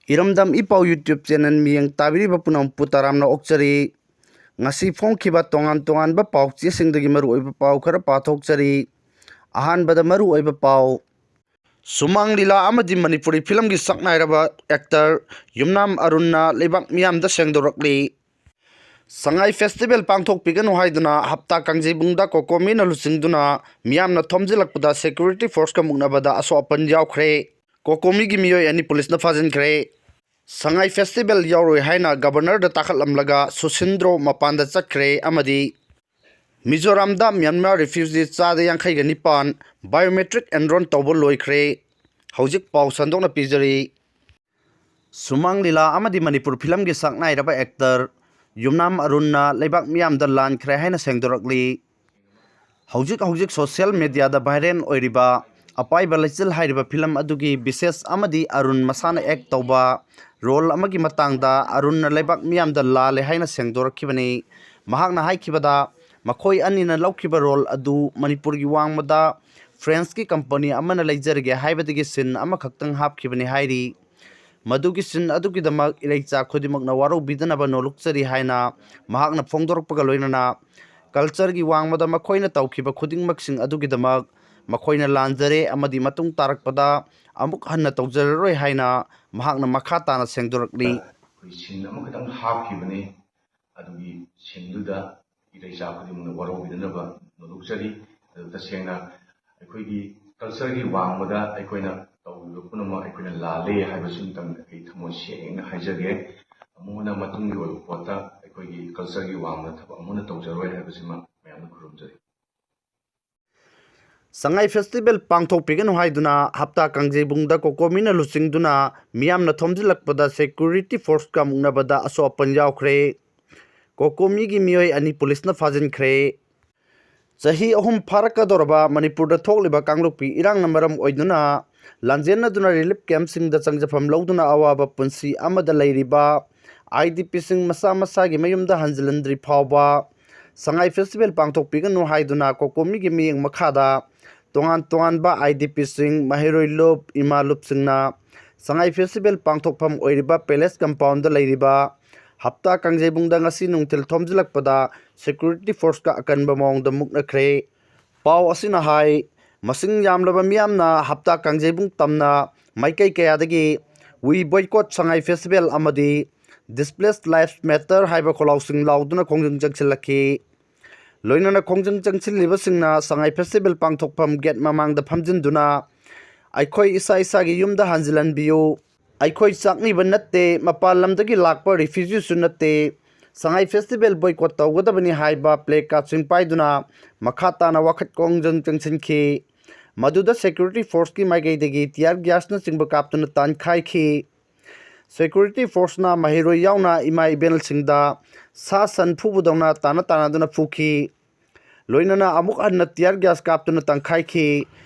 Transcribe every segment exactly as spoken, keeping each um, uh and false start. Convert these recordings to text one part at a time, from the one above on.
ꯏꯔꯝꯗꯝ ꯏ ꯄꯥꯎ YouTube channel ꯃꯤꯠꯌꯦꯡ ꯇꯥꯕꯤꯔꯤꯕ ꯄꯨꯝꯅꯃꯛꯄꯨ ꯇꯔꯥꯝꯅ ꯑꯣꯛꯆꯔꯤ꯫ ꯉꯁꯤ ꯐꯣꯡꯈꯤꯕ ꯇꯣꯉꯥꯟ ꯇꯣꯉꯥꯟꯕ ꯄꯥꯎ ꯆꯦꯁꯤꯡꯗꯒꯤ ꯃꯔꯨꯑꯣꯏꯕ ꯄꯥꯎ ꯈꯔ ꯄꯥꯊꯣꯛꯆꯔꯤ꯫ ꯑꯍꯥꯟꯕꯗ ꯃꯔꯨꯑꯣꯏꯕ ꯄꯥꯎ꯫ ꯁꯨꯃꯥꯡ ꯂꯤꯂꯥ ꯑꯃꯗꯤ ꯃꯅꯤꯄꯨꯔꯤ ꯐꯤꯂꯝꯒꯤ ꯁꯛꯅꯥꯏꯔꯕ actor ꯌꯨꯝꯅꯥꯝ ꯑꯔꯨꯟꯅ ꯂꯩꯕꯥꯛ ꯃꯤꯌꯥꯝꯗ ꯁꯦꯡꯗꯣꯔꯛꯂꯤ꯫ ꯁꯉꯥꯏ festival ꯄꯥꯡꯊꯣꯛꯄꯤꯒꯅꯨ ꯍꯥꯏꯗꯨꯅ ꯍꯞꯇꯥ ꯀꯥꯡꯖꯩꯕꯨꯡꯗ ꯀꯣꯀꯣꯃꯤꯅ ꯂꯨꯆꯤꯡꯗꯨꯅ ꯃꯤꯌꯥꯝꯅ ꯊꯣꯝꯖꯤꯜꯂꯛꯄꯗ security forceꯀ ꯃꯨꯛꯅꯕꯗ ꯑꯁꯣꯛ ꯑꯄꯟ ꯌꯥꯎꯈ꯭ꯔꯦ꯫ ꯀꯣꯀꯣꯃꯤꯒꯤ ꯃꯤꯑꯣꯏ ꯑꯅꯤ ꯄꯨꯂꯤꯁꯅ ꯐꯥꯖꯤꯟꯈ꯭ꯔꯦ꯫ ꯁꯉꯥꯏ festival ꯌꯥꯎꯔꯣꯏ ꯍꯥꯏꯅ governorꯗ ꯇꯥꯈꯠꯂꯝꯂꯒ ꯁꯨꯁꯤꯟꯗ꯭ꯔꯣ ꯃꯄꯥꯟꯗ ꯆꯠꯈ꯭ꯔꯦ ꯑꯃꯗꯤ ꯃꯤꯖꯣꯔꯥꯝꯗ ꯃ꯭ꯌꯥꯟꯃꯥꯔ refugee ꯆꯥꯗ ꯌꯥꯡꯈꯩꯒ ꯅꯤꯄꯥꯟ biometric enroll ꯇꯧꯕ ꯂꯣꯏꯈ꯭ꯔꯦ꯫ ꯍꯧꯖꯤꯛ ꯄꯥꯎ ꯁꯟꯗꯣꯛꯅ ꯄꯤꯖꯔꯤ꯫ ꯁꯨꯃꯥꯡ ꯂꯤꯂꯥ ꯑꯃꯗꯤ ꯃꯅꯤꯄꯨꯔ ꯐꯤꯂꯝꯒꯤ ꯁꯛꯅꯥꯏꯔꯕ actor ꯌꯨꯝꯅꯥꯝ ꯑꯔꯨꯟꯅ ꯂꯩꯕꯥꯛ ꯃꯤꯌꯥꯝꯗ ꯂꯥꯟꯈ꯭ꯔꯦ ꯍꯥꯏꯅ ꯁꯦꯡꯗꯣꯔꯛꯂꯤ꯫ ꯍꯧꯖꯤꯛ ꯍꯧꯖꯤꯛ social mediaꯗ viral ꯑꯣꯏꯔꯤꯕ ꯑꯄꯥꯏꯕ ꯂꯩꯆꯤꯜ ꯍꯥꯏꯔꯤꯕ ꯐꯤꯂꯝ ꯑꯗꯨꯒꯤ ꯕꯤꯁꯦꯁ ꯑꯃꯗꯤ ꯑꯔꯨꯟ ꯃꯁꯥꯅ act ꯇꯧꯕ role ꯑꯃꯒꯤ ꯃꯇꯥꯡꯗ ꯑꯔꯨꯟꯅ ꯂꯩꯕꯥꯛ ꯃꯤꯌꯥꯝꯗ ꯂꯥꯜꯂꯦ ꯍꯥꯏꯅ ꯁꯦꯡꯗꯣꯔꯛꯈꯤꯕꯅꯤ꯫ ꯃꯍꯥꯛꯅ ꯍꯥꯏꯈꯤꯕꯗ, ꯃꯈꯣꯏ ꯑꯅꯤꯅ ꯂꯧꯈꯤꯕ role ꯑꯗꯨ ꯃꯅꯤꯄꯨꯔꯒꯤ ꯋꯥꯡꯃꯗ Frenchꯀꯤ company ꯑꯃꯅ ꯂꯩꯖꯔꯒꯦ ꯍꯥꯏꯕꯗꯒꯤ scene ꯑꯃꯈꯛꯇꯪ ꯍꯥꯞꯈꯤꯕꯅꯤ ꯍꯥꯏꯔꯤ꯫ ꯃꯗꯨꯒꯤ scene ꯑꯗꯨꯒꯤꯗꯃꯛ ꯏꯔꯩꯆꯥ ꯈꯨꯗꯤꯡꯃꯛꯅ ꯋꯥꯔꯧꯕꯤꯗꯅꯕ ꯅꯣꯂꯨꯛꯆꯔꯤ ꯍꯥꯏꯅ ꯃꯍꯥꯛꯅ ꯐꯣꯡꯗꯣꯔꯛꯄꯒ ꯂꯣꯏꯅꯅ, cultureꯒꯤ ꯋꯥꯡꯃꯗ ꯃꯈꯣꯏꯅ ꯇꯧꯈꯤꯕ ꯈꯨꯗꯤꯡꯃꯛꯁꯤꯡ ꯑꯗꯨꯒꯤꯗꯃꯛ ꯃꯈꯣꯏꯅ ꯂꯥꯟꯖꯔꯦ ꯑꯃꯗꯤ ꯃꯇꯨꯡ ꯇꯥꯔꯛꯄꯗ ꯑꯃꯨꯛ ꯍꯟꯅ ꯇꯧꯖꯔꯔꯣꯏ ꯍꯥꯏꯅ ꯃꯍꯥꯛꯅ ꯃꯈꯥ ꯇꯥꯅ ꯁꯦꯡꯗꯣꯔꯛꯂꯤ꯫ ꯑꯩꯈꯣꯏ scene ꯑꯃꯈꯛꯇꯪ ꯍꯥꯞꯈꯤꯕꯅꯤ꯫ ꯑꯗꯨꯒꯤ sceneꯗꯨꯗ ꯏꯔꯩꯆꯥ ꯈꯨꯗꯤꯡꯃꯛꯅ ꯋꯥꯔꯧꯕꯤꯗꯅꯕ ꯅꯣꯂꯨꯛꯆꯔꯤ꯫ ꯑꯗꯨ ꯇꯁꯦꯡꯅ ꯑꯩꯈꯣꯏꯒꯤ cultureꯒꯤ ꯋꯥꯡꯃꯗ ꯑꯩꯈꯣꯏꯅ ꯇꯧꯔꯤꯕ ꯄꯨꯝꯅꯃꯛ ꯑꯩꯈꯣꯏꯅ ꯂꯥꯜꯂꯦ ꯍꯥꯏꯕꯁꯤꯃꯇꯪ ꯑꯩ ꯊꯃꯣꯏ ꯁꯦꯡꯅ ꯍꯥꯏꯖꯒꯦ꯫ ꯑꯃꯨꯛ ꯍꯟꯅ ꯃꯇꯨꯡꯒꯤ ꯑꯣꯏꯕ ꯄꯣꯠꯇ ꯑꯩꯈꯣꯏꯒꯤ cultureꯒꯤ ꯋꯥꯡꯃꯗ ꯊꯕꯛ ꯑꯃꯨꯛ ꯍꯟꯅ ꯇꯧꯖꯔꯣꯏ ꯍꯥꯏꯕꯁꯤꯃ ꯃꯌꯥꯝꯗ ꯈꯨꯔꯨꯝꯖꯔꯤ꯫ ꯁꯉꯥꯏ festival ꯄꯥꯡꯊꯣꯛꯄꯤꯒꯅꯨ ꯍꯥꯏꯗꯨꯅ ꯍꯞꯇꯥ ꯀꯥꯡꯖꯩꯕꯨꯡꯗ ꯀꯣꯀꯣꯃꯤꯅ ꯂꯨꯆꯤꯡꯗꯨꯅ ꯃꯤꯌꯥꯝꯅ ꯊꯣꯝꯖꯤꯜꯂꯛꯄꯗ security forceꯀ ꯃꯨꯛꯅꯕꯗ ꯑꯁꯣꯛ ꯑꯄꯟ ꯌꯥꯎꯈ꯭ꯔꯦ꯫ ꯀꯣꯀꯣꯃꯤꯒꯤ ꯃꯤꯑꯣꯏ ꯑꯅꯤ ꯄꯨꯂꯤꯁꯅ ꯐꯥꯖꯤꯟꯈ꯭ꯔꯦ꯫ ꯆꯍꯤ ꯑꯍꯨꯝ ꯐꯥꯔꯛꯀꯗꯧꯔꯕ ꯃꯅꯤꯄꯨꯔꯗ ꯊꯣꯛꯂꯤꯕ ꯀꯥꯡꯂꯨꯞꯀꯤ ꯏꯔꯥꯡꯅ ꯃꯔꯝ ꯑꯣꯏꯗꯨꯅ ꯂꯥꯟꯖꯦꯟꯅꯗꯨꯅ relief campꯁꯤꯡꯗ ꯆꯪꯖꯐꯝ ꯂꯧꯗꯨꯅ ꯑꯋꯥꯕ ꯄꯨꯟꯁꯤ ꯑꯃꯗ ꯂꯩꯔꯤꯕ IDPꯁꯤꯡ ꯃꯁꯥ ꯃꯁꯥꯒꯤ ꯃꯌꯨꯝꯗ ꯍꯟꯖꯤꯜꯍꯟꯗ꯭ꯔꯤ ꯐꯥꯎꯕ ꯁꯉꯥꯏ festival ꯄꯥꯡꯊꯣꯛꯄꯤꯒꯅꯨ ꯍꯥꯏꯗꯨꯅ ꯀꯣꯀꯣꯃꯤꯒꯤ ꯃꯤꯠꯌꯦꯡ ꯃꯈꯥꯗ ꯇꯣꯉꯥꯟ ꯇꯣꯉꯥꯟꯕ IDPꯁꯤꯡ, ꯃꯍꯩꯔꯣꯏ ꯂꯨꯞ, ꯏꯃꯥ ꯂꯨꯞꯁꯤꯡꯅ ꯁꯉꯥꯏ ꯐꯦꯁꯇꯤꯚꯦꯜ ꯄꯥꯡꯊꯣꯛꯐꯝ ꯑꯣꯏꯔꯤꯕ ꯄꯦꯂꯦꯁ ꯀꯝꯄꯥꯎꯟꯗ ꯂꯩꯔꯤꯕ ꯍꯞꯇꯥ ꯀꯥꯡꯖꯩꯕꯨꯡꯗ ꯉꯁꯤ ꯅꯨꯡꯊꯤꯜ ꯊꯣꯝꯖꯤꯜꯂꯛꯄꯗ ꯁꯦꯀ꯭ꯌꯨꯔꯤꯇꯤ ꯐꯣꯔꯁꯀ ꯑꯀꯟꯕ ꯃꯑꯣꯡꯗ ꯃꯨꯛꯅꯈ꯭ꯔꯦ꯫ ꯄꯥꯎ ꯑꯁꯤꯅ ꯍꯥꯏ, ꯃꯁꯤꯡ ꯌꯥꯝꯂꯕ ꯃꯤꯌꯥꯝꯅ ꯍꯞꯇꯥ ꯀꯥꯡꯖꯩꯕꯨꯡ ꯇꯝꯅ ꯃꯥꯏꯀꯩ ꯀꯌꯥꯗꯒꯤ "We Boycott Sangai Festival" ꯑꯃꯗꯤ "Displaced Lives Matter" ꯍꯥꯏꯕ ꯈꯣꯜꯂꯥꯎꯁꯤꯡ ꯂꯥꯎꯗꯨꯅ ꯈꯣꯡꯖꯪ ꯆꯪꯁꯤꯜꯂꯛꯈꯤ꯫ ꯂꯣꯏꯅꯅ ꯈꯣꯡꯖꯪ ꯆꯪꯁꯤꯜꯂꯤꯕꯁꯤꯡꯅ ꯁꯉꯥꯏ ꯐꯦꯁꯇꯤꯚꯦꯜ ꯄꯥꯡꯊꯣꯛꯐꯝ ꯒꯦꯠ ꯃꯃꯥꯡꯗ ꯐꯝꯖꯤꯟꯗꯨꯅ "ꯑꯩꯈꯣꯏ ꯏꯁꯥ ꯏꯁꯥꯒꯤ ꯌꯨꯝꯗ ꯍꯟꯖꯤꯜꯍꯟꯕꯤꯌꯨ, ꯑꯩꯈꯣꯏ ꯆꯥꯛꯅꯤꯕ ꯅꯠꯇꯦ, ꯃꯄꯥꯟ ꯂꯝꯗꯒꯤ ꯂꯥꯛꯄ ꯔꯤꯐ꯭ꯌꯨꯖꯤꯁꯨ ꯅꯠꯇꯦ, ꯁꯉꯥꯏ ꯐꯦꯁꯇꯤꯚꯦꯜ ꯕꯣꯏꯀꯣꯠ ꯇꯧꯒꯗꯕꯅꯤ" ꯍꯥꯏꯕ ꯄ꯭ꯂꯦ ꯀꯥꯔꯗꯁꯤꯡ ꯄꯥꯏꯗꯨꯅ ꯃꯈꯥ ꯇꯥꯅ ꯋꯥꯈꯠ ꯈꯣꯡꯖꯪ ꯆꯪꯁꯤꯟꯈꯤ꯫ ꯃꯗꯨꯗ ꯁꯦꯀ꯭ꯌꯨꯔꯤꯇꯤ ꯐꯣꯔꯁꯀꯤ ꯃꯥꯏꯀꯩꯗꯒꯤ ꯇꯤꯌꯥꯔ ꯒ꯭ꯌꯥꯁꯅꯆꯤꯡꯕ ꯀꯥꯞꯇꯨꯅ ꯇꯥꯟꯈꯥꯏꯈꯤ꯫ ꯁꯦꯀ꯭ꯌꯨꯔꯤꯇꯤ ꯐꯣꯔꯁꯅ ꯃꯍꯩꯔꯣꯏ ꯌꯥꯎꯅ ꯏꯃꯥ ꯏꯕꯦꯜꯁꯤꯡꯗ ꯁꯥ ꯁꯟ ꯐꯨꯕꯗꯧꯅ ꯇꯥꯟꯅ ꯇꯥꯟꯅꯗꯨꯅ ꯐꯨꯈꯤ꯫ ꯂꯣꯏꯅꯅ ꯑꯃꯨꯛ ꯍꯟꯅ ꯇꯤꯌꯥꯔ ꯒ꯭ꯌꯥꯁ ꯀꯥꯞꯇꯨꯅ ꯇꯥꯟꯈꯥꯏꯈꯤ꯫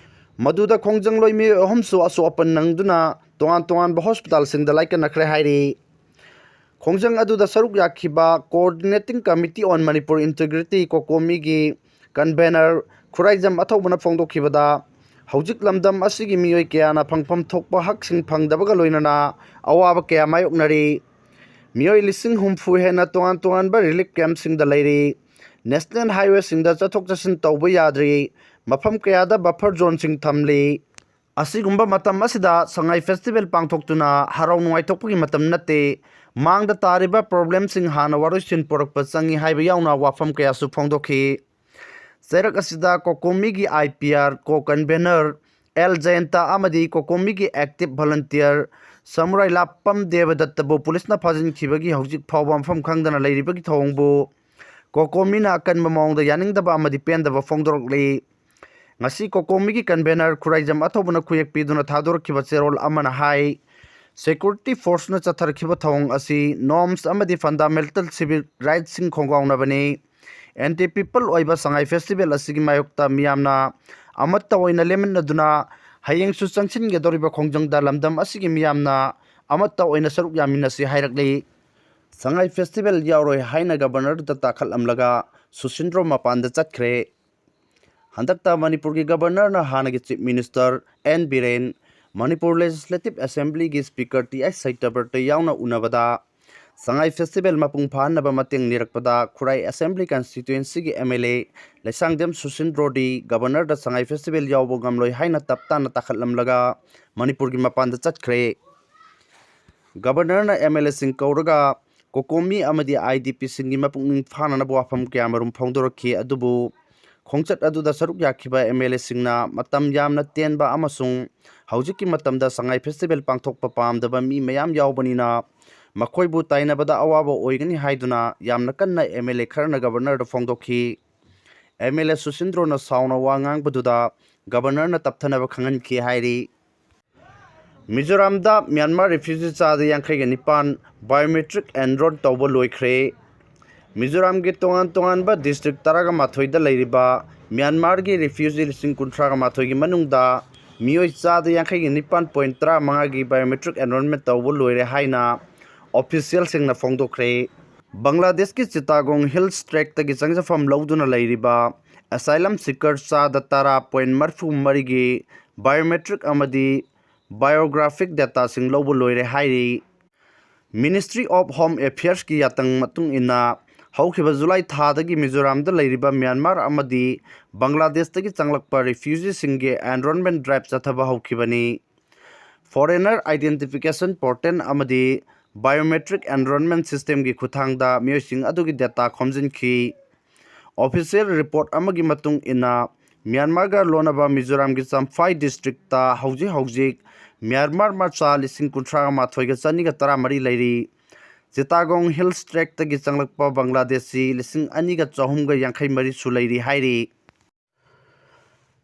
ꯃꯗꯨꯗ ꯈꯣꯡꯖꯪꯂꯣꯏ ꯃꯤꯑꯣꯏ ꯑꯍꯨꯝꯁꯨ ꯑꯁꯣꯛ ꯑꯄꯟ ꯅꯪꯗꯨꯅ ꯇꯣꯉꯥꯟ ꯇꯣꯉꯥꯟꯕ ꯍꯣꯁꯄꯤꯇꯥꯜꯁꯤꯡꯗ ꯂꯥꯏꯀꯠꯅꯈ꯭ꯔꯦ ꯍꯥꯏꯔꯤ꯫ ꯈꯣꯡꯖꯪ ꯑꯗꯨꯗ ꯁꯔꯨꯛ ꯌꯥꯈꯤꯕ Coordinating Committee on Manipur Integrity, ꯀꯣꯀꯣꯃꯤꯒꯤ ꯀꯟꯚꯦꯅꯔ ꯈꯨꯔꯥꯏꯖꯝ ꯑꯊꯧꯕꯅ ꯐꯣꯡꯗꯣꯛꯈꯤꯕꯗ, ꯍꯧꯖꯤꯛ ꯂꯝꯗꯝ ꯑꯁꯤꯒꯤ ꯃꯤꯑꯣꯏ ꯀꯌꯥꯅ ꯐꯪꯐꯝ ꯊꯣꯛꯄ ꯍꯛꯁꯤꯡ ꯐꯪꯗꯕꯒ ꯂꯣꯏꯅꯅ ꯑꯋꯥꯕ ꯀꯌꯥ ꯃꯥꯌꯣꯛꯅꯔꯤ꯫ ꯃꯤꯑꯣꯏ ꯂꯤꯁꯤꯡ ꯍꯨꯝꯐꯨ ꯍꯦꯟꯅ ꯇꯣꯉꯥꯟ ꯇꯣꯉꯥꯟꯕ ꯔꯤꯂꯤꯐ ꯀꯦꯝꯞꯁꯤꯡꯗ ꯂꯩꯔꯤ꯫ ꯅꯦꯁꯅꯦꯜ ꯍꯥꯏꯋꯦꯁꯤꯡꯗ ꯆꯠꯊꯣꯛ ꯆꯠꯁꯤꯟ ꯇꯧꯕ ꯌꯥꯗ꯭ꯔꯤ꯫ ꯃꯐꯝ ꯀꯌꯥꯗ ꯕꯐꯔ ꯖꯣꯟꯁꯤꯡ ꯊꯝꯂꯤ꯫ ꯑꯁꯤꯒꯨꯝꯕ ꯃꯇꯝ ꯑꯁꯤꯗ ꯁꯉꯥꯏ ꯐꯦꯁꯇꯤꯚꯦꯜ ꯄꯥꯡꯊꯣꯛꯇꯨꯅ ꯍꯔꯥꯎ ꯅꯨꯡꯉꯥꯏꯊꯣꯛꯄꯒꯤ ꯃꯇꯝ ꯅꯠꯇꯦ꯫ ꯃꯥꯡꯗ ꯇꯥꯔꯤꯕ ꯄ꯭ꯔꯣꯕ꯭ꯂꯦꯝꯁꯤꯡ ꯍꯥꯟꯅ ꯋꯥꯔꯣꯏꯁꯤꯟ ꯄꯨꯔꯛꯄ ꯆꯪꯏ ꯍꯥꯏꯕ ꯌꯥꯎꯅ ꯋꯥꯐꯝ ꯀꯌꯥꯁꯨ ꯐꯣꯡꯗꯣꯛꯈꯤ꯫ ꯆꯩꯔꯛ ꯑꯁꯤꯗ ꯀꯣꯀꯣꯃꯤꯒꯤ ꯑꯥꯏ ꯄꯤ ꯑꯥꯔ ꯀꯣ ꯀꯟꯚꯦꯅꯔ ꯑꯦꯜ ꯖꯌꯟꯇ ꯑꯃꯗꯤ ꯀꯣꯀꯣꯃꯤꯒꯤ ꯑꯦꯛꯇꯤꯚ ꯚꯣꯂꯨꯟꯇꯤꯌꯔ ꯁꯃꯨꯔꯥꯏ ꯂꯥꯞꯄꯝ ꯗꯦꯕꯗꯠꯇꯕꯨ ꯄꯨꯂꯤꯁꯅ ꯐꯥꯖꯤꯟꯈꯤꯕꯒꯤ ꯍꯧꯖꯤꯛ ꯐꯥꯎꯕ ꯃꯐꯝ ꯈꯪꯗꯅ ꯂꯩꯔꯤꯕꯒꯤ ꯊꯧꯑꯣꯡꯕꯨ ꯀꯣꯀꯣꯃꯤꯅ ꯑꯀꯟꯕ ꯃꯑꯣꯡꯗ ꯌꯥꯅꯤꯡꯗꯕ ꯑꯃꯗꯤ ꯄꯦꯟꯗꯕ ꯐꯣꯡꯗꯣꯔꯛꯂꯤ꯫ ꯉꯁꯤ ꯀꯣꯀꯣꯃꯤꯒꯤ ꯀꯟꯚꯦꯅꯔ ꯈꯨꯔꯥꯏꯖꯝ ꯑꯊꯧꯕꯅ ꯈꯨꯌꯦꯛ ꯄꯤꯗꯨꯅ ꯊꯥꯗꯣꯔꯛꯈꯤꯕ ꯆꯦꯔꯣꯜ ꯑꯃꯅ ꯍꯥꯏ, ꯁꯦꯀ꯭ꯌꯨꯔꯤꯇꯤ ꯐꯣꯔꯁꯅ ꯆꯠꯊꯔꯛꯈꯤꯕ ꯊꯧꯑꯣꯡ ꯑꯁꯤ ꯅꯣꯔꯝꯁ ꯑꯃꯗꯤ ꯐꯟꯗꯥꯃꯦꯟꯇꯜ ꯁꯤꯚꯤꯜ ꯔꯥꯏꯠꯁꯤꯡ ꯈꯣꯡꯒꯥꯎꯅꯕꯅꯤ꯫ ꯑꯦꯟꯇꯤ ꯄꯤꯄꯜ ꯑꯣꯏꯕ ꯁꯉꯥꯏ ꯐꯦꯁꯇꯤꯚꯦꯜ ꯑꯁꯤꯒꯤ ꯃꯥꯌꯣꯛꯇ ꯃꯤꯌꯥꯝꯅ ꯑꯃꯠꯇ ꯑꯣꯏꯅ ꯂꯦꯝꯃꯤꯟꯅꯗꯨꯅ ꯍꯌꯦꯡꯁꯨ ꯆꯪꯁꯤꯟꯒꯗꯧꯔꯤꯕ ꯈꯣꯡꯖꯪꯗ ꯂꯝꯗꯝ ꯑꯁꯤꯒꯤ ꯃꯤꯌꯥꯝꯅ ꯑꯃꯠꯇ ꯑꯣꯏꯅ ꯁꯔꯨꯛ ꯌꯥꯃꯤꯟꯅꯁꯤ ꯍꯥꯏꯔꯛꯂꯤ꯫ ꯁꯉꯥꯏ ꯐꯦꯁꯇꯤꯚꯦꯜ ꯌꯥꯎꯔꯣꯏ ꯍꯥꯏꯅ ꯒꯕꯔꯅꯔꯗ ꯇꯥꯈꯠꯂꯝꯂꯒ ꯁꯨꯁꯤꯟꯗ꯭ꯔꯣ ꯃꯄꯥꯟꯗ ꯆꯠꯈ꯭ꯔꯦ꯫ ꯍꯟꯗꯛꯇ ꯃꯅꯤꯄꯨꯔꯒꯤ ꯒꯕꯔꯅꯔꯅ ꯍꯥꯟꯅꯒꯤ chief minister N Biren, Manipur legislative ꯑꯦꯁꯦꯝꯕ꯭ꯂꯤꯒꯤ ꯁ꯭ꯄꯤꯀꯔ ꯇꯤ ꯑꯩꯆ ꯁꯩꯇꯕ꯭ꯔꯇ ꯌꯥꯎꯅ ꯎꯅꯕꯗ ꯁꯉꯥꯏ ꯐꯦꯁꯇꯤꯚꯦꯜ ꯃꯄꯨꯡ ꯐꯥꯍꯟꯅꯕ ꯃꯇꯦꯡ ꯅꯤꯔꯛꯄꯗ ꯈꯨꯔꯥꯏ ꯑꯦꯁꯦꯝꯕ꯭ꯂꯤ ꯀꯟꯁꯇꯤꯇ꯭ꯋꯦꯟꯁꯤꯒꯤ ꯑꯦꯝ ꯑꯦꯜ ꯑꯦ ꯂꯩꯁꯥꯡꯊꯦꯝ ꯁꯨꯁꯤꯟꯗ꯭ꯔꯣꯗꯤ ꯒꯕꯔꯅꯔꯗ ꯁꯉꯥꯏ ꯐꯦꯁꯇꯤꯚꯦꯜ ꯌꯥꯎꯕ ꯉꯝꯂꯣꯏ ꯍꯥꯏꯅ ꯇꯞ ꯇꯥꯅ ꯇꯥꯈꯠꯂꯝꯂꯒ ꯃꯅꯤꯄꯨꯔꯒꯤ ꯃꯄꯥꯟꯗ ꯆꯠꯈ꯭ꯔꯦ꯫ ꯒꯕꯔꯅꯔꯅ ꯑꯦꯝ ꯑꯦꯜ ꯑꯦꯁꯤꯡ ꯀꯧꯔꯒ ꯀꯣꯀꯣꯃꯤ ꯑꯃꯗꯤ ꯑꯥꯏ ꯗꯤ ꯄꯤꯁꯤꯡꯒꯤ ꯃꯄꯨꯛꯅꯤꯡ ꯐꯥꯅꯅꯕ ꯋꯥꯐꯝ ꯀꯌꯥꯃꯔꯨꯝ ꯐꯣꯡꯗꯣꯔꯛꯈꯤ꯫ ꯑꯗꯨꯕꯨ ꯈꯣꯡꯆꯠ ꯑꯗꯨꯗ ꯁꯔꯨꯛ ꯌꯥꯈꯤꯕ ꯑꯦꯝ ꯑꯦꯜ ꯑꯦꯁꯤꯡꯅ ꯃꯇꯝ ꯌꯥꯝꯅ ꯇꯦꯟꯕ ꯑꯃꯁꯨꯡ ꯍꯧꯖꯤꯛꯀꯤ ꯃꯇꯝꯗ ꯁꯉꯥꯏ ꯐꯦꯁꯇꯤꯚꯦꯜ ꯄꯥꯡꯊꯣꯛꯄ ꯄꯥꯝꯗꯕ ꯃꯤ ꯃꯌꯥꯝ ꯌꯥꯎꯕꯅꯤꯅ ꯃꯈꯣꯏꯕꯨ ꯇꯥꯏꯅꯕꯗ ꯑꯋꯥꯕ ꯑꯣꯏꯒꯅꯤ ꯍꯥꯏꯗꯨꯅ ꯌꯥꯝꯅ ꯀꯟꯅ ꯑꯦꯝ ꯑꯦꯜ ꯑꯦ ꯈꯔꯅ ꯒꯕꯔꯅꯔꯗ ꯐꯣꯡꯗꯣꯛꯈꯤ꯫ ꯑꯦꯝ ꯑꯦꯜ ꯑꯦ ꯁꯨꯁꯤꯟꯗ꯭ꯔꯣꯅ ꯁꯥꯎꯅ ꯋꯥ ꯉꯥꯡꯕꯗꯨꯗ ꯒꯕꯔꯅꯔꯅ ꯇꯞꯊꯅꯕ ꯈꯪꯍꯟꯈꯤ ꯍꯥꯏꯔꯤ꯫ ꯃꯤꯖꯣꯔꯥꯝꯗ ꯃ꯭ꯌꯥꯟꯃꯥꯔ ꯔꯤꯐ꯭ꯌꯨꯖꯤ ꯆꯥꯗ ꯌꯥꯡꯈꯩꯒ ꯅꯤꯄꯥꯟ ꯕꯥꯏꯑꯣꯃꯦꯇ꯭ꯔꯤꯛ ꯑꯦꯟꯔꯣꯜ ꯇꯧꯕ ꯂꯣꯏꯈ꯭ꯔꯦ꯫ ꯃꯤꯖꯣꯔꯥꯝꯒꯤ ꯇꯣꯉꯥꯟ ꯇꯣꯉꯥꯟꯕ ꯗꯤꯁꯇ꯭ꯔꯤꯛ ꯇꯔꯥꯒ ꯃꯥꯊꯣꯏꯗ ꯂꯩꯔꯤꯕ ꯃ꯭ꯌꯥꯟꯃꯥꯔꯒꯤ ꯔꯤꯐ꯭ꯌꯨꯖꯤ ꯂꯤꯁꯤꯡ ꯀꯨꯟꯊ꯭ꯔꯥꯒ ꯃꯥꯊꯣꯏꯒꯤ ꯃꯅꯨꯡꯗ ꯃꯤꯑꯣꯏ ꯆꯥꯗ ꯌꯥꯡꯈꯩꯒ ꯅꯤꯄꯥꯟ ꯄꯣꯏꯟ ꯇꯔꯥ ꯃꯉꯥꯒꯤ ꯕꯥꯏꯑꯣꯃꯦꯇ꯭ꯔꯤꯛ ꯑꯦꯟꯔꯣꯜꯃꯦꯟ ꯇꯧꯕ ꯂꯣꯏꯔꯦ ꯍꯥꯏꯅ ꯑꯣꯐꯤꯁꯤꯌꯦꯜꯁꯤꯡꯅ ꯐꯣꯡꯗꯣꯛꯈ꯭ꯔꯦ꯫ ꯕꯪꯒ꯭ꯂꯥꯗꯦꯁꯀꯤ ꯆꯤꯇꯥꯒꯣꯡ ꯍꯤꯜꯁ ꯇ꯭ꯔꯦꯛꯇꯒꯤ ꯆꯪꯖꯐꯝ ꯂꯧꯗꯨꯅ ꯂꯩꯔꯤꯕ ꯑꯦꯁꯥꯏꯂꯝ ꯁꯤꯀꯔ ꯆꯥꯗ ꯇꯔꯥ ꯄꯣꯏꯟ ꯃꯔꯤꯐꯨ ꯃꯔꯤꯒꯤ ꯕꯥꯏꯑꯣꯃꯦꯇ꯭ꯔꯤꯛ ꯑꯃꯗꯤ ꯕꯥꯏꯑꯣꯒ꯭ꯔꯥꯐꯤꯛ ꯗꯦꯇꯥꯁꯤꯡ ꯂꯧꯕ ꯂꯣꯏꯔꯦ ꯍꯥꯏꯔꯤ꯫ Ministry of Home Affairsꯀꯤ ꯌꯥꯇꯪ ꯃꯇꯨꯡ ꯏꯟꯅ, ꯍꯧꯈꯤꯕ ꯖꯨꯂꯥꯏ ꯊꯥꯗꯒꯤ ꯃꯤꯖꯣꯔꯥꯝꯗ ꯂꯩꯔꯤꯕ ꯃ꯭ꯌꯥꯟꯃꯥꯔ ꯑꯃꯗꯤ ꯕꯪꯒ꯭ꯂꯥꯗꯦꯁꯇꯒꯤ ꯆꯪꯂꯛꯄ ꯔꯤꯐ꯭ꯌꯨꯖꯤꯁꯤꯡꯒꯤ ꯑꯦꯟꯔꯣꯜꯃꯦꯟ ꯗ꯭ꯔꯥꯏꯚ ꯆꯠꯊꯕ ꯍꯧꯈꯤꯕꯅꯤ꯫ Foreigner Identification Portal ꯑꯃꯗꯤ Biometric Enrollment Systemꯒꯤ ꯈꯨꯠꯊꯥꯡꯗ ꯃꯤꯑꯣꯏꯁꯤꯡ ꯑꯗꯨꯒꯤ ꯗꯦꯇꯥ ꯈꯣꯝꯖꯤꯟꯈꯤ꯫ ꯑꯣꯐꯤꯁꯤꯌꯦꯜ ꯔꯤꯄꯣꯔꯠ ꯑꯃꯒꯤ ꯃꯇꯨꯡ ꯏꯟꯅ, ꯃ꯭ꯌꯥꯟꯃꯥꯔꯒ ꯂꯣꯟꯅꯕ ꯃꯤꯖꯣꯔꯥꯝꯒꯤ ꯆꯝꯐꯥꯏ ꯗꯤꯁꯇ꯭ꯔꯤꯛꯇ ꯍꯧꯖꯤꯛ ꯍꯧꯖꯤꯛ ꯃ꯭ꯌꯥꯟꯃꯥꯔ ꯃꯆꯥ ꯂꯤꯁꯤꯡ ꯀꯨꯟꯊ꯭ꯔꯥꯒ ꯃꯥꯊꯣꯏꯒ ꯆꯅꯤꯒ ꯇꯔꯥꯃꯔꯤ ꯂꯩꯔꯤ꯫ ꯆꯤꯇꯥꯒꯣꯡ ꯍꯤꯜꯁ ꯇ꯭ꯔꯦꯛꯇꯒꯤ ꯆꯪꯂꯛꯄ ꯕꯪꯒ꯭ꯂꯥꯗꯦꯁꯤ ꯂꯤꯁꯤꯡ ꯑꯅꯤꯒ ꯆꯍꯨꯝꯒ ꯌꯥꯡꯈꯩ ꯃꯔꯤꯁꯨ ꯂꯩꯔꯤ ꯍꯥꯏꯔꯤ꯫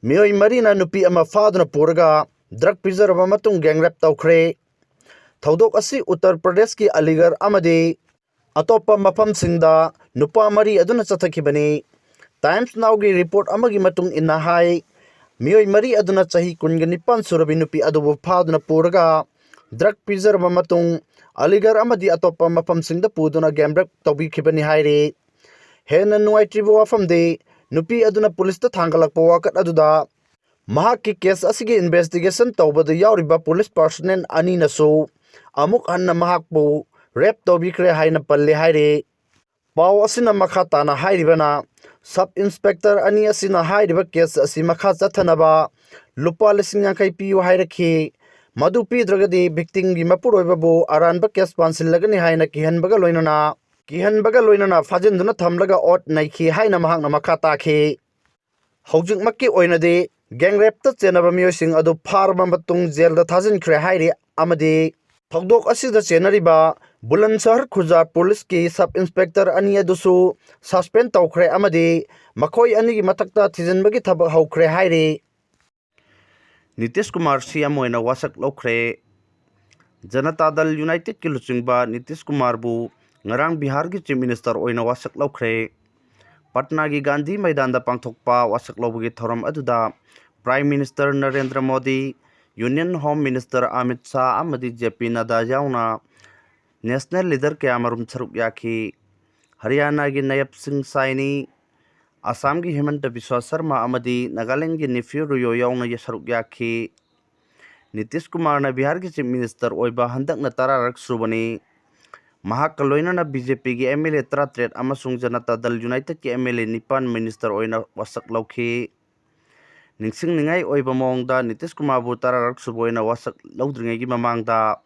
ꯃꯤꯑꯣꯏ ꯃꯔꯤꯅ ꯅꯨꯄꯤ ꯑꯃ ꯐꯥꯗꯨꯅ ꯄꯨꯔꯒ ꯗ꯭ꯔꯒ ꯄꯤꯖꯔꯕ ꯃꯇꯨꯡ ꯒꯦꯡꯔꯦꯞ ꯇꯧꯈ꯭ꯔꯦ꯫ ꯊꯧꯗꯣꯛ ꯑꯁꯤ ꯎꯠꯇꯔ ꯄ꯭ꯔꯗꯦꯁꯀꯤ ꯑꯂꯤꯒꯔ ꯑꯃꯗꯤ ꯑꯇꯣꯞꯄ ꯃꯐꯝꯁꯤꯡꯗ ꯅꯨꯄꯥ ꯃꯔꯤ ꯑꯗꯨꯅ ꯆꯠꯊꯈꯤꯕꯅꯤ꯫ ꯇꯥꯏꯝꯁ ꯅꯥꯎꯒꯤ ꯔꯤꯄꯣꯔꯠ ꯑꯃꯒꯤ ꯃꯇꯨꯡ ꯏꯟꯅ ꯍꯥꯏ, ꯃꯤꯑꯣꯏ ꯃꯔꯤ ꯑꯗꯨꯅ ꯆꯍꯤ ꯀꯨꯟꯒ ꯅꯤꯄꯥꯟ ꯁꯨꯔꯕꯤ ꯅꯨꯄꯤ ꯑꯗꯨꯕꯨ ꯐꯥꯗꯨꯅ ꯄꯨꯔꯒ ꯗ꯭ꯔꯒ ꯄꯤꯖꯔꯕ ꯃꯇꯨꯡ ꯑꯂꯤꯒꯔ ꯑꯃꯗꯤ ꯑꯇꯣꯞꯄ ꯃꯐꯝꯁꯤꯡꯗ ꯄꯨꯗꯨꯅ ꯒꯦꯡꯔꯦꯞ ꯇꯧꯕꯤꯈꯤꯕꯅꯤ ꯍꯥꯏꯔꯤ꯫ ꯍꯦꯟꯅ ꯅꯨꯡꯉꯥꯏꯇ꯭ꯔꯤꯕ ꯋꯥꯐꯝꯗꯤ, ꯅꯨꯄꯤ ꯑꯗꯨꯅ ꯄꯨꯂꯤꯁꯇ ꯊꯥꯡꯒꯠꯂꯛꯄ ꯋꯥꯀꯠ ꯑꯗꯨꯗ ꯃꯍꯥꯛꯀꯤ ꯀꯦꯁ ꯑꯁꯤꯒꯤ ꯏꯟꯚꯦꯁꯇꯤꯒꯦꯁꯟ ꯇꯧꯕꯗ ꯌꯥꯎꯔꯤꯕ ꯄꯨꯂꯤꯁ ꯄꯥꯔꯁꯣꯅꯦꯜ ꯑꯅꯤꯅꯁꯨ ꯑꯃꯨꯛ ꯍꯟꯅ ꯃꯍꯥꯛꯄꯨ ꯔꯦꯞ ꯇꯧꯕꯤꯈ꯭ꯔꯦ ꯍꯥꯏꯅ ꯄꯜꯂꯦ ꯍꯥꯏꯔꯤ꯫ ꯄꯥꯎ ꯑꯁꯤꯅ ꯃꯈꯥ ꯇꯥꯅ ꯍꯥꯏꯔꯤꯕꯅ, ꯁꯕ ꯏꯟꯁꯄꯦꯛꯇꯔ ꯑꯅꯤ ꯑꯁꯤꯅ ꯍꯥꯏꯔꯤꯕ ꯀꯦꯁ ꯑꯁꯤ ꯃꯈꯥ ꯆꯠꯊꯅꯕ ꯂꯨꯄꯥ ꯂꯤꯁꯤꯡ ꯌꯥꯡꯈꯩ ꯄꯤꯌꯨ ꯍꯥꯏꯔꯛꯈꯤ꯫ ꯃꯗꯨ ꯄꯤꯗ꯭ꯔꯒꯗꯤ ꯚꯤꯛꯇꯤꯝꯒꯤ ꯃꯄꯨꯔꯣꯏꯕꯕꯨ ꯑꯔꯥꯟꯕ ꯀꯦꯁ ꯄꯥꯟꯁꯤꯜꯂꯒꯅꯤ ꯍꯥꯏꯅ ꯀꯤꯍꯟꯕꯒ ꯂꯣꯏꯅꯅ, ꯀꯤꯍꯟꯕꯒ ꯂꯣꯏꯅꯅ ꯐꯥꯖꯤꯟꯗꯨꯅ ꯊꯝꯂꯒ ꯑꯣꯠ ꯅꯩꯈꯤ ꯍꯥꯏꯅ ꯃꯍꯥꯛꯅ ꯃꯈꯥ ꯇꯥꯈꯤ꯫ ꯍꯧꯖꯤꯛꯃꯛꯀꯤ ꯑꯣꯏꯅꯗꯤ ꯒꯦꯡ ꯔꯦꯞꯇ ꯆꯦꯟꯅꯕ ꯃꯤꯑꯣꯏꯁꯤꯡ ꯑꯗꯨ ꯐꯥꯔꯕ ꯃꯇꯨꯡ ꯖꯦꯜꯗ ꯊꯥꯖꯤꯟꯈ꯭ꯔꯦ ꯍꯥꯏꯔꯤ꯫ ꯑꯃꯗꯤ ꯊꯧꯗꯣꯛ ꯑꯁꯤꯗ ꯆꯦꯟꯅꯔꯤꯕ ꯕꯨꯂꯟꯁꯍꯔ ꯈꯨꯖꯥ ꯄꯨꯂꯤꯁꯀꯤ ꯁꯕ ꯏꯟꯁꯄꯦꯛꯇꯔ ꯑꯅꯤ ꯑꯗꯨꯁꯨ ꯁꯁꯄꯦꯟ ꯇꯧꯈ꯭ꯔꯦ ꯑꯃꯗꯤ ꯃꯈꯣꯏ ꯑꯅꯤꯒꯤ ꯃꯊꯛꯇ ꯊꯤꯖꯤꯟꯕꯒꯤ ꯊꯕꯛ ꯍꯧꯈ꯭ꯔꯦ ꯍꯥꯏꯔꯤ꯫ ꯅꯤꯇꯤꯁ ꯀꯨꯃꯥꯔ ꯁꯤ ꯑꯦꯝ ꯑꯣꯏꯅ ꯋꯥꯁꯛ ꯂꯧꯈ꯭ꯔꯦ꯫ ꯖꯅꯇꯥ ꯗꯜ ꯌꯨꯅꯥꯏꯇꯦꯗꯀꯤ ꯂꯨꯆꯤꯡꯕ ꯅꯤꯇꯤꯁ ꯀꯨꯃꯥꯔꯕꯨ ꯉꯔꯥꯡ ꯕꯤꯍꯥꯔꯒꯤ ꯆꯤꯐ ꯃꯤꯅꯤꯁꯇꯔ ꯑꯣꯏꯅ ꯋꯥꯁꯛ ꯂꯧꯈ꯭ꯔꯦ꯫ ꯄꯠꯅꯥꯒꯤ ꯒꯥꯟꯙꯤ ꯃꯩꯗꯥꯟꯗ ꯄꯥꯡꯊꯣꯛꯄ ꯋꯥꯁꯛ ꯂꯧꯕꯒꯤ ꯊꯧꯔꯝ ꯑꯗꯨꯗ prime minister Narendra Modi, union home minister Amit Shah ꯑꯃꯗꯤ ꯖꯦ ꯄꯤ ꯅꯗꯥ ꯌꯥꯎꯅ ꯅꯦꯁꯅꯦꯜ ꯂꯤꯗꯔ ꯀꯌꯥꯃꯔꯨꯝ ꯁꯔꯨꯛ ꯌꯥꯈꯤ꯫ ꯍꯔꯤꯌꯥꯅꯥꯒꯤ ꯅꯌꯕ ꯁꯤꯡ ꯁꯥꯏꯅꯤ, ꯑꯁꯥꯝꯒꯤ ꯍꯤꯃꯟꯇ ꯕꯤꯁ꯭ꯋꯥ ꯁꯔꯃ ꯑꯃꯗꯤ ꯅꯥꯒꯥꯂꯦꯟꯗꯒꯤ ꯅꯤꯐ꯭ꯌꯨ ꯔꯤꯌꯣ ꯌꯥꯎꯅ ꯁꯔꯨꯛ ꯌꯥꯈꯤ꯫ ꯅꯤꯇꯤꯁ ꯀꯨꯃꯥꯔꯅ ꯕꯤꯍꯥꯔꯒꯤ ꯆꯤꯐ ꯃꯤꯅꯤꯁꯇꯔ ꯑꯣꯏꯕ ꯍꯟꯗꯛꯅ ꯇꯔꯥꯔꯛ ꯁꯨꯕꯅꯤ꯫ ꯃꯍꯥꯛꯀ ꯂꯣꯏꯅꯅ ꯕꯤ ꯖꯦ ꯄꯤꯒꯤ ꯑꯦꯝ ꯑꯦꯜ ꯑꯦ ꯇꯔꯥꯇꯔꯦꯠ ꯑꯃꯁꯨꯡ ꯖꯅꯇꯥ ꯗꯜ ꯌꯨꯅꯥꯏꯇꯦꯗꯀꯤ ꯑꯦꯝ ꯑꯦꯜ ꯑꯦ ꯅꯤꯄꯥꯟ ꯃꯤꯅꯤꯁꯇꯔ ꯑꯣꯏꯅ ꯋꯥꯁꯛ ꯂꯧꯈꯤ꯫ ꯅꯤꯡꯁꯤꯡꯅꯤꯡꯉꯥꯏ ꯑꯣꯏꯕ ꯃꯑꯣꯡꯗ ꯅꯤꯇꯤꯁ ꯀꯨꯃꯥꯔꯕꯨ ꯇꯔꯥꯔꯛ ꯁꯨꯕ ꯑꯣꯏꯅ ꯋꯥꯁꯛ ꯂꯧꯗ꯭ꯔꯤꯉꯩꯒꯤ ꯃꯃꯥꯡꯗ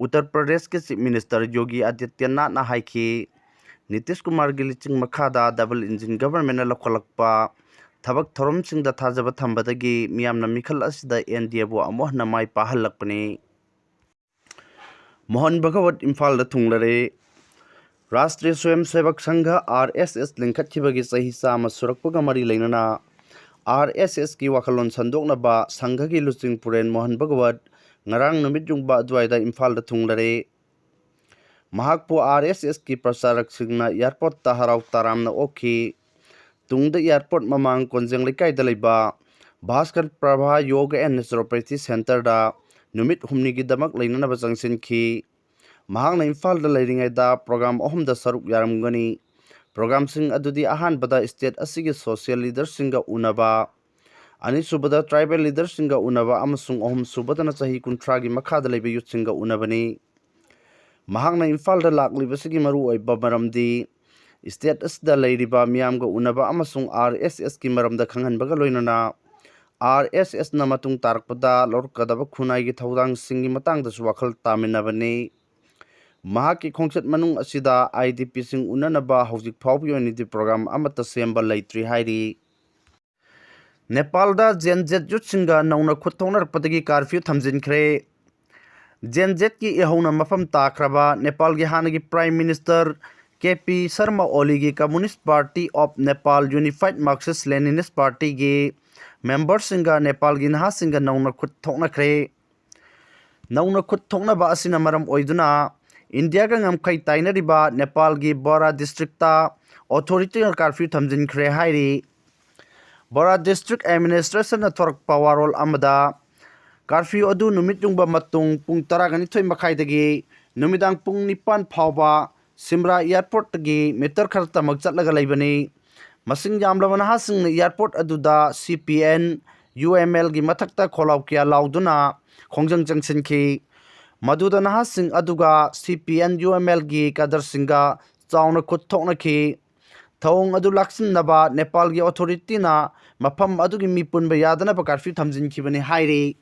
ꯎꯠꯇꯔ ꯄ꯭ꯔꯗꯦꯁꯀꯤ ꯆꯤꯐ ꯃꯤꯅꯤꯁꯇꯔ ꯌꯣꯒꯤ ꯑꯥꯗꯤꯇ꯭ꯌꯅꯥꯊꯅ ꯍꯥꯏꯈꯤ, ꯅꯤꯇꯤꯁ ꯀꯨꯃꯥꯔꯒꯤ ꯂꯨꯆꯤꯡ ꯃꯈꯥꯗ ꯗꯕꯜ ꯏꯟꯖꯤꯟ ꯒꯚꯔꯟꯃꯦꯟꯠꯅ ꯂꯧꯈꯠꯂꯛꯄ ꯊꯕꯛ ꯊꯧꯔꯝꯁꯤꯡꯗ ꯊꯥꯖꯕ ꯊꯝꯕꯗꯒꯤ ꯃꯤꯌꯥꯝꯅ ꯃꯤꯈꯜ ꯑꯁꯤꯗ ꯑꯦꯟ ꯗꯤ ꯑꯦꯕꯨ ꯑꯃꯨꯛ ꯍꯟꯅ ꯃꯥꯏ ꯄꯥꯛꯍꯜꯂꯛꯄꯅꯤ꯫ ꯃꯣꯍꯟ ꯚꯒꯋꯠ ꯏꯝꯐꯥꯜꯗ ꯊꯨꯡꯂꯔꯦ꯫ ꯔꯥꯁꯇ꯭ꯔꯤꯌ ꯁ꯭ꯋꯌꯝ ꯁꯦꯕꯛ ꯁꯪꯘ, ꯑꯥꯔ ꯑꯦꯁ ꯑꯦꯁ, ꯂꯤꯡꯈꯠꯈꯤꯕꯒꯤ ꯆꯍꯤ ꯆꯥꯝꯃ ꯁꯨꯔꯛꯄꯒ ꯃꯔꯤ ꯂꯩꯅꯅ ꯑꯥꯔ ꯑꯦꯁ ꯑꯦꯁꯀꯤ ꯋꯥꯈꯜꯂꯣꯟ ꯁꯟꯗꯣꯛꯅꯕ ꯁꯪꯘꯒꯤ ꯂꯨꯆꯤꯡ ꯄꯨꯔꯦꯟ ꯃꯣꯍꯟ ꯚꯒꯋꯠ ꯉꯔꯥꯡ ꯅꯨꯃꯤꯠ ꯌꯨꯡꯕ ꯑꯗꯨꯋꯥꯏꯗ ꯏꯝꯐꯥꯜꯗ ꯊꯨꯡꯂꯔꯦ꯫ ꯃꯍꯥꯛꯄꯨ ꯑꯥꯔ ꯑꯦꯁ ꯑꯦꯁꯀꯤ ꯄ꯭ꯔꯆꯥꯔꯛꯁꯤꯡꯅ ꯑꯦꯌꯥꯔꯄꯣꯔꯠꯇ ꯍꯔꯥꯎ ꯇꯔꯥꯝꯅ ꯑꯣꯛꯈꯤ꯫ ꯇꯨꯡꯗ ꯑꯦꯌꯥꯔꯄꯣꯔꯠ ꯃꯃꯥꯡ ꯀꯣꯟꯖꯦꯡ ꯂꯩꯀꯥꯏꯗ ꯂꯩꯕ ꯚꯥꯁꯀꯔ ꯄ꯭ꯔꯚꯥ ꯌꯣꯒ ꯑꯦꯟ ꯅꯦꯆꯨꯔꯣꯄꯦꯊꯤ ꯁꯦꯟꯇꯔꯗ ꯅꯨꯃꯤꯠ ꯍꯨꯝꯅꯤꯒꯤꯗꯃꯛ ꯂꯩꯅꯅꯕ ꯆꯪꯁꯤꯟꯈꯤ꯫ ꯃꯍꯥꯛꯅ ꯏꯝꯐꯥꯜꯗ ꯂꯩꯔꯤꯉꯩꯗ ꯄ꯭ꯔꯣꯒ꯭ꯔꯥꯝ ꯑꯍꯨꯝꯗ ꯁꯔꯨꯛ ꯌꯥꯔꯝꯒꯅꯤ꯫ ꯄ꯭ꯔꯣꯒ꯭ꯔꯥꯝꯁꯤꯡ ꯑꯗꯨꯗꯤ ꯑꯍꯥꯟꯕꯗ ꯁ꯭ꯇꯦꯠ ꯑꯁꯤꯒꯤ ꯁꯣꯁꯤꯌꯦꯜ ꯂꯤꯗꯔꯁꯤꯡꯒ ꯎꯅꯕ, ꯑꯅꯤꯁꯨꯕꯗ tribal leaderꯁꯤꯡꯒ ꯎꯅꯕ ꯑꯃꯁꯨꯡ ꯑꯍꯨꯝꯁꯨꯕꯗꯅ ꯆꯍꯤ ꯀꯨꯟꯊ꯭ꯔꯥꯒꯤ ꯃꯈꯥꯗ ꯂꯩꯕ youthꯁꯤꯡꯒ ꯎꯅꯕꯅꯤ꯫ ꯃꯍꯥꯛꯅ ꯏꯝꯐꯥꯜꯗ ꯂꯥꯛꯂꯤꯕꯁꯤꯒꯤ ꯃꯔꯨꯑꯣꯏꯕ ꯃꯔꯝꯗꯤ state ꯑꯁꯤꯗ ꯂꯩꯔꯤꯕ ꯃꯤꯌꯥꯝꯒ ꯎꯅꯕ ꯑꯃꯁꯨꯡ RSSꯀꯤ ꯃꯔꯝꯗ ꯈꯪꯍꯟꯕꯒ ꯂꯣꯏꯅꯅ RSSꯅ ꯃꯇꯨꯡ ꯇꯥꯔꯛꯄꯗ ꯂꯧꯔꯛꯀꯗꯕ ꯈꯨꯟꯅꯥꯏꯒꯤ ꯊꯧꯗꯥꯡꯁꯤꯡꯒꯤ ꯃꯇꯥꯡꯗꯁꯨ ꯋꯥꯈꯜ ꯇꯥꯃꯤꯟꯅꯕꯅꯤ꯫ ꯃꯍꯥꯛꯀꯤ ꯈꯣꯡꯆꯠ ꯃꯅꯨꯡ ꯑꯁꯤꯗ IDPꯁꯤꯡ ꯎꯅꯅꯕ ꯍꯧꯖꯤꯛ ꯐꯥꯎꯕꯒꯤ ꯑꯣꯏꯅꯗꯤ program ꯑꯃꯠꯇ ꯁꯦꯝꯕ ꯂꯩꯇ꯭ꯔꯤ ꯍꯥꯏꯔꯤ꯫ ꯅꯦꯄꯥꯜꯗ Gen Z youthꯁꯤꯡꯒ ꯅꯧꯅ ꯈꯨꯠ ꯊꯣꯛꯅꯔꯛꯄꯗꯒꯤ curfew ꯊꯝꯖꯤꯟꯈ꯭ꯔꯦ꯫ Gen Zꯀꯤ ꯏꯍꯧꯅ ꯃꯐꯝ ꯇꯥꯈ꯭ꯔꯕ ꯅꯦꯄꯥꯜꯒꯤ ꯍꯥꯟꯅꯒꯤ Prime Minister KP Sharma Oliꯒꯤ Communist Party of Nepal Unified Marxist Leninist Partyꯒꯤ memberꯁꯤꯡꯒ ꯅꯦꯄꯥꯜꯒꯤ ꯅꯍꯥꯁꯤꯡꯒ ꯅꯧꯅ ꯈꯨꯠ ꯊꯣꯛꯅꯈ꯭ꯔꯦ꯫ ꯅꯧꯅ ꯈꯨꯠ ꯊꯣꯛꯅꯕ ꯑꯁꯤꯅ ꯃꯔꯝ ꯑꯣꯏꯗꯨꯅ ꯏꯟꯗꯤꯌꯥꯒ ꯉꯝꯈꯩ ꯇꯥꯏꯅꯔꯤꯕ ꯅꯦꯄꯥꯜꯒꯤ ꯕꯣꯔꯥ districtꯇ authorityꯅ curfew ꯊꯝꯖꯤꯟꯈ꯭ꯔꯦ ꯍꯥꯏꯔꯤ꯫ ꯕꯣꯔꯥ district administrationꯅ ꯊꯣꯔꯛꯄ ꯋꯥꯔꯣꯜ ꯑꯃꯗ, curfew ꯑꯗꯨ ꯅꯨꯃꯤꯠ ꯌꯨꯡꯕ ꯃꯇꯨꯡ ꯄꯨꯡ ꯇꯔꯥꯒ ꯅꯤꯊꯣꯏ ꯃꯈꯥꯏꯗꯒꯤ ꯅꯨꯃꯤꯗꯥꯡ ꯄꯨꯡ ꯅꯤꯄꯥꯟ ꯐꯥꯎꯕ ꯁꯤꯝꯔꯥ airportꯇꯒꯤ meter ꯈꯔꯇꯃꯛ ꯆꯠꯂꯒ ꯂꯩꯕꯅꯤ꯫ ꯃꯁꯤꯡ ꯌꯥꯝꯂꯕ ꯅꯍꯥꯁꯤꯡꯅ airport ꯑꯗꯨꯗ CPN UMLꯒꯤ ꯃꯊꯛꯇ ꯈꯣꯜꯂꯥꯎ ꯀꯌꯥ ꯂꯥꯎꯗꯨꯅ ꯈꯣꯡꯖꯪ ꯆꯪꯁꯤꯟꯈꯤ꯫ ꯃꯗꯨꯗ ꯅꯍꯥꯁꯤꯡ ꯑꯗꯨꯒ CPN UMLꯒꯤ cadreꯁꯤꯡꯒ ꯆꯥꯎꯅ ꯈꯨꯠ ꯊꯣꯛꯅꯈꯤ꯫ ꯊꯧꯑꯣꯡ ꯑꯗꯨ ꯂꯥꯛꯁꯤꯟꯅꯕ ꯅꯦꯄꯥꯜꯒꯤ authorityꯅ ꯃꯐꯝ ꯑꯗꯨꯒꯤ ꯃꯤ ꯄꯨꯟꯕ ꯌꯥꯗꯅꯕ curfew ꯊꯝꯖꯤꯟꯈꯤꯕꯅꯤ ꯍꯥꯏꯔꯤ꯫